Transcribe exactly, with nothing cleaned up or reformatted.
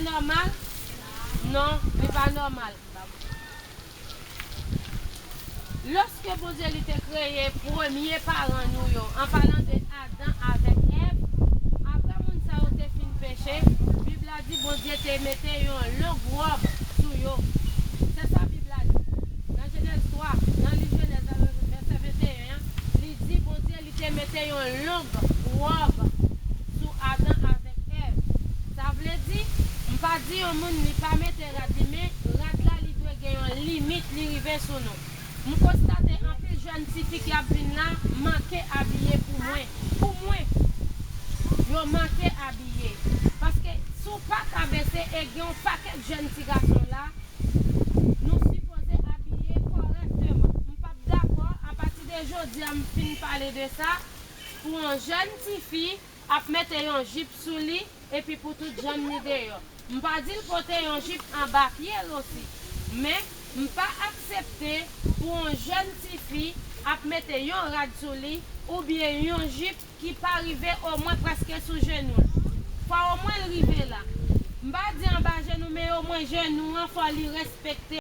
Nòmal? Non, li pa nòmal. Lòske Bondye li te kreye premye paran nou yo, an palan de Adan avèk Èv, apre moun sa yo te fin peche, Bib la di Bondye te mete yon long wòb sou yo. Se sa Bib la di. Nan Jenèz twa, nan liv Jenèz la, vèsè venteyen an, li di Bondye li te mete yon long wòb sou Adan avèk Èv. Sa vle di, m pa di yon moun li pa mete rad li, men rad la li dwe gen yon limit li rive sou nou. M konstate anpil jèn tifi ki ap vin la manke abiye pou mwen. Pou mwen, yo manke abiye. Paske si w pa kabese e gen yon pakèt jèn ti gason la, nou sipoze abiye kòrèkteman. M p ap dakò, apati de jodi a m fin pale de sa, pou yon jèn tifi ap mete yon jip sou li, epi pou tout janm li deyò. M pa di l pote yon jip anba pye l osi, men m pa aksepte pou yon jèn tifi ap mete yon rad sou li oubyen yon jip ki pa rive omwen prèske sou jenou l. Fò omwen l rive la. M pa di anba jenou, men omwen jenou an fò li respekte.